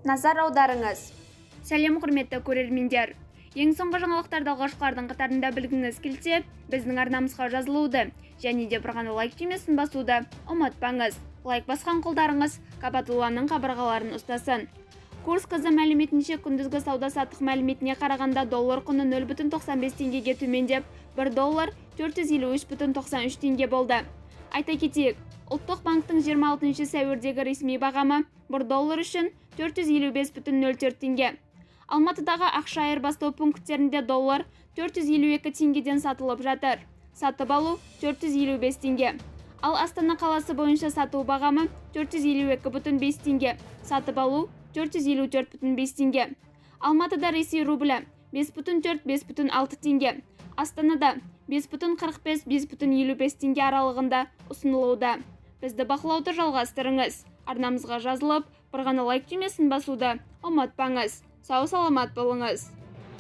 Назар аударыңыз. Сәлем, құрметті көрермендер! Ең соңғы жаңалықтарды алғашқылардың қатарында білгіңіз келсе, біздің арнамызға жазылуды және де бір ғана лайк түймесін басуды ұмытпаңыз. Лайк басқан қолдарыңыз Кабатулланың қабырғаларын ұстасын. Курс КЗ мәліметінше, күндізгі сауда-саттық мәліметіне қарағанда, доллар құны 0,95 теңгеге төмендеп, 1 доллар 453,93 теңге болды. Айта кетейік, Ұлттық банктің 26 сәуірдегі ресми бағамы 1 доллар үшін 455,04 теңге. Алматыдағы ақша айырбастау пункттерінде доллар 452 теңгеден сатылып жатыр. Сатып алу 455 теңге. Ал Астана қаласы бойынша сату бағамы 452,5 теңге. Сатып алу 454,5 теңге. Алматыда Ресей рублі 5,4-5,6 теңге. Астанада 5,45-5,55 теңге аралығында ұсынылуда. Бізді бақылауды жалғастырыңыз. Арнамызға жазылып, бір ғана лайк түймесін басуды ұмытпаңыз. Сау саламат болыңыз.